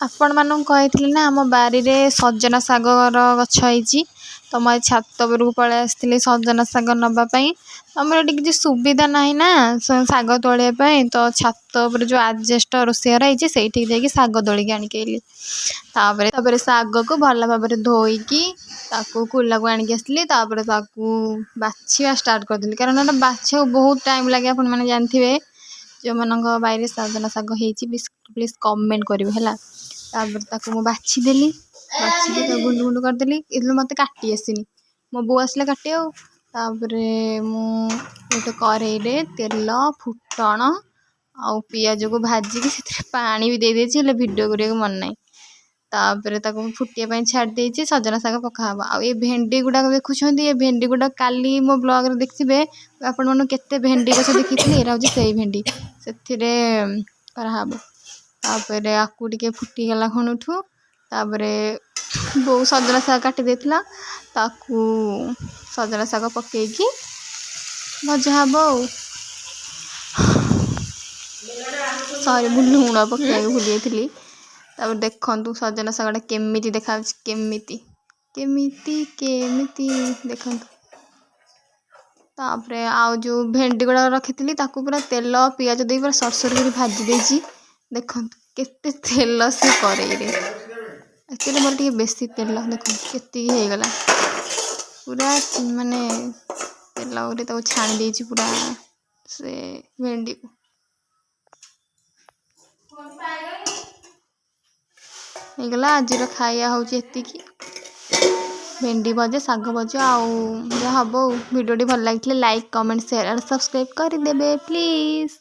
ଆପଣମାନଙ୍କୁ କହିଥିଲି ନା, ଆମ ବାରିରେ ସଜନା ଶାଗର ଗଛ ହେଇଛି। ତ ମୁଁ ଆଜି ଛାତ ଉପରକୁ ପଳେଇ ଆସିଥିଲି ସଜନା ଶାଗ ନେବା ପାଇଁ। ଆମର ଏଠି କିଛି ସୁବିଧା ନାହିଁ ନା ଶାଗ ତୋଳିବା ପାଇଁ। ତ ଛାତ ଉପରେ ଯେଉଁ ଆଜବେଷ୍ଟ ରୋଷେଇ ଘର ହେଇଛି, ସେଇଠିକି ଯାଇକି ଶାଗ ତୋଳିକି ଆଣିକି ଆଇଲି। ତାପରେ ଶାଗକୁ ଭଲ ଭାବରେ ଧୋଇକି ତାକୁ କୁଲାକୁ ଆଣିକି ଆସିଲି। ତାପରେ ତାକୁ ବାଛିବା ଷ୍ଟାର୍ଟ କରିଦେଲି, କାରଣ ଏଇଟା ବାଛିବାକୁ ବହୁତ ଟାଇମ୍ ଲାଗେ। ଆପଣମାନେ ଜାଣିଥିବେ, ଯେଉଁମାନଙ୍କ ବାରିରେ ସଜନା ଶାଗ ହେଇଛି, ପ୍ଲିଜ୍ କମେଣ୍ଟ କରିବେ, ହେଲା। ତାପରେ ତାକୁ ମୁଁ ବାଛିଦେଲି। ବାଛିକି ତାକୁ ଗୁଣ୍ଡ ଗୁଣ୍ଡ କରିଦେଲି। ଏଥିରେ ମୋତେ କାଟି ଆସିନି, ମୋ ବୋଉ ଆସିଲା କାଟି। ଆଉ ତାପରେ ମୁଁ ଗୋଟେ କରେଇରେ ତେଲ, ଫୁଟଣ ଆଉ ପିଆଜକୁ ଭାଜିକି ସେଥିରେ ପାଣି ବି ଦେଇଦେଇଛି, ହେଲେ ଭିଡ଼ିଓ କରିବାକୁ ମନେ ନାହିଁ। ତାପରେ ତାକୁ ମୁଁ ଫୁଟିବା ପାଇଁ ଛାଡ଼ି ଦେଇଛି, ସଜନା ଶାଗ ପକା ହେବ। ଆଉ ଏ ଭେଣ୍ଡି ଗୁଡ଼ାକ ଦେଖୁଛନ୍ତି, ଏ ଭେଣ୍ଡି ଗୁଡ଼ାକ କାଲି ମୋ ବ୍ଲଗ୍ରେ ଦେଖିଥିବେ ଆପଣମାନଙ୍କୁ, କେତେ ଭେଣ୍ଡି ଗଛ ଦେଖିଥିଲି। ଏଇଟା ହେଉଛି ସେଇ ଭେଣ୍ଡି, ସେଥିରେ କରାହେବ। ତାପରେ ଆକୁ ଟିକେ ଫୁଟିଗଲା ଖୁଣୁଠୁ ତାପରେ ବୋଉ ସଜନା ଶାଗ କାଟି ଦେଇଥିଲା, ତାକୁ ସଜନା ଶାଗ ପକେଇକି ଭଜା ହେବ। ଆଉ ସରି, ମୁଁ ଲୁଣ ପକେଇବାକୁ ଭୁଲି ଯାଇଥିଲି। ତାପରେ ଦେଖନ୍ତୁ ସଜନା ଶାଗଟା କେମିତି ଦେଖାଯାଉଛି, କେମିତି କେମିତି କେମିତି ଦେଖନ୍ତୁ। ତାପରେ ଆଉ ଯେଉଁ ଭେଣ୍ଡି ଗୁଡ଼ାକ ରଖିଥିଲି, ତାକୁ ପୁରା ତେଲ ପିଆଜ ଦେଇ ପୁରା ସରୁ କରି ଭାଜି ଦେଇଛି। ଦେଖନ୍ତୁ କେତେ ତେଲ ସେ କରେଇରେ। ଆକ୍ଚୁଆଲି ମୋର ଟିକେ ବେଶୀ ତେଲ, ଦେଖନ୍ତୁ କେତିକି ହେଇଗଲା ପୁରା। ମାନେ ତେଲ ଗୋଟେ ତାକୁ ଛାଣି ଦେଇଛି ପୁରା ସେ ଭେଣ୍ଡିକୁ। ହେଇଗଲା। ଆଜିର ଖାଇବା ହେଉଛି ଏତିକି, ଭେଣ୍ଡି ଭଜା, ଶାଗ ଭଜା ଆଉ ଯାହା ହେବ। ଆଉ ଭିଡ଼ିଓଟି ଭଲ ଲାଗିଥିଲେ ଲାଇକ୍, କମେଣ୍ଟ, ସେୟାର ଆଉ ସବସ୍କ୍ରାଇବ୍ କରିଦେବେ ପ୍ଲିଜ୍।